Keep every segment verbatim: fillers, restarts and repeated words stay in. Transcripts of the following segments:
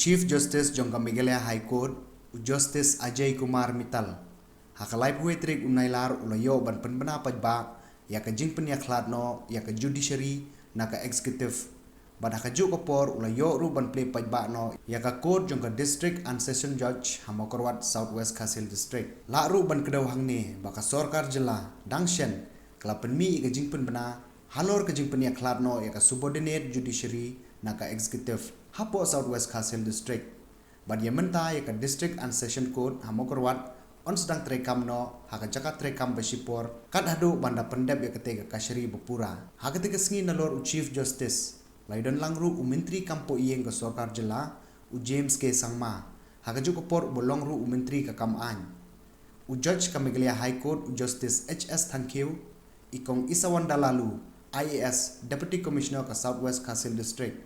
Chief Justice jong ka Meghalaya High Court, u Justice Ajay Kumar Mittal, ha ka laiphew tarik u Nailar u la ïoh ban pynbna paidbah ïa ka jingpynïakhlad noh ïa ka judiciary na ka executive. Bad ha kajuh ka por u la ïoh ruh ban plie paidbah noh ïa ka court jong ka District and Session Judge ha Mawkyrwat, South West Khasi Hills District. Lah ruh ban kdew hangne ba ka sorkar jylla dang shen ka la pynmih ïa ka jingpynbna halor ka jingpynïakhlad noh ïa ka subordinate judiciary na ka executive hapoh South West Khasi Hills District. Bad ïa mynta ïa ka District and Session Court ha Mawkyrwat yn sdang treikam noh ha ka jaka treikam ba shipor kat haduh ban da pyndep ïa katei ka kashari ba pura. Ha katei ka sngi nalor u Chief Justice la ïadon lang ruh u Myntri kam poh ïing ka sorkar jylla, u James K Sangma, ha kajuh ka por uba long ruh u Myntri ka kam aiñ, u Judge ka Meghalaya High Court, u Justice H S Thangkhiew, i Kong Isawanda Laloo, I A S, Deputy Commissioner ka South West Khasi Hills District,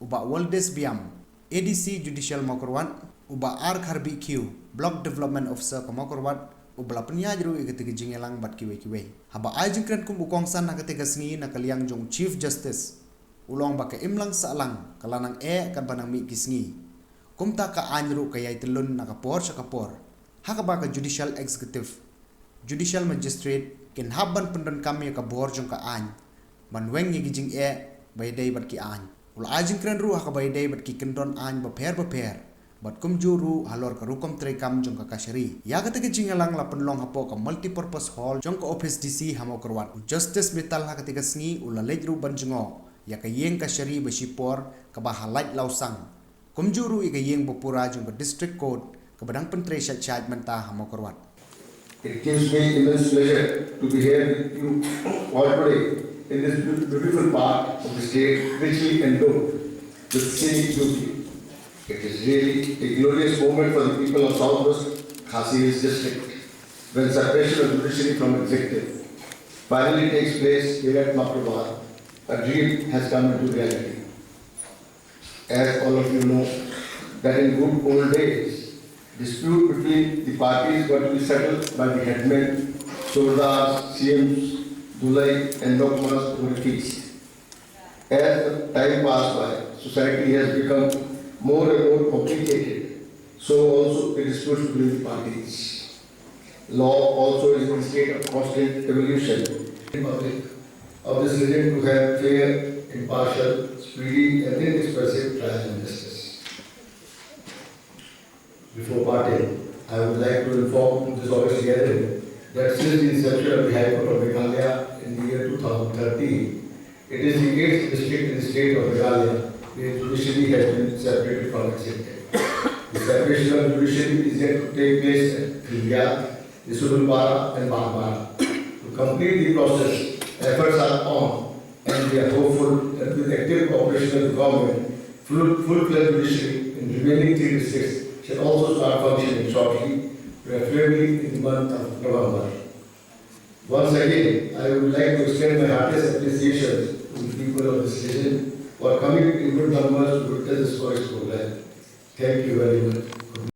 u Bah Waldes Biam, A D C Judicial Mawkyrwat, u Bah R Kharbih Khiew, Block Development Officer ka Mawkyrwat, uba la pynïaid ruh ïa katei ka jingïalang bad kiwei kiwei. Haba ai jingkren kum u kongsan ha katei ka sngi na ka liang jong u Chief Justice, u la ong ba ka imlang sahlang ka la nang eh katba nang mih ki sngi. Kumta ka aiñ ruh ka ïai tyllun na ka por sha ka por, ha kaba ka judicial executive, judicial magistrate kin hap ban pyndonkam ïa ka bor jong ka aiñ ban weng ïa ki jingeh ba ïadei bad ki aiñ. U la ai jingkren ruh ha kaba ïadei bad ki kyndon aiñ bapher bapher bad kumjuh ruh halor ka rukom treikam jong ka kashari. Ïa katei ka jingïalang la pynlong hapoh ka Multipurpose Hall jong ka Office D C ha Mawkyrwat. U Justice Mittal ha katei ka sngi u la leit ruh ban jngoh ïa ka ïing kashari ba shipor kaba ha Laitlawsang, kumjuh ruh ïa ka ïing bapura jong ka District Court kaba dang pyntrei shait shait mynta ha Mawkyrwat. It gives me immense pleasure to be here with you all today in this beautiful part of the state, richly endowed with scenic beauty. It is really a glorious moment for the people of Southwest Khasi Hills District when separation of judiciary from executive finally takes place here at Mawkyrwat. A dream has come into reality. As all of you know, that in good old days, dispute between the parties were to be settled by the headmen, sordars, C Ms, dulai, and nokmas over a feast. As the time passed by, society has become more and more complicated, so also the disputes between the parties. Law also is in a state of constant evolution. Public of this region to have fair, impartial, speedy, and inexpensive trial and justice. Before parting, I would like to inform this august gathering that since the inception of the High Court of Meghalaya in the year two thousand thirteen, it is the eighth district in the state of Meghalaya where judiciary has been separated from executive. The separation of judiciary is yet to take place at Khildiat, Isutunpara and Bagpara. To complete the process, efforts are on and we are hopeful that with active cooperation of the government, full, full-fledged judiciary in remaining three districts shall also start functioning shortly, preferably in the month of November. Once again, I would like to extend my heartiest appreciation to the people of this region for coming in good numbers to witness this historic program. Thank you very much.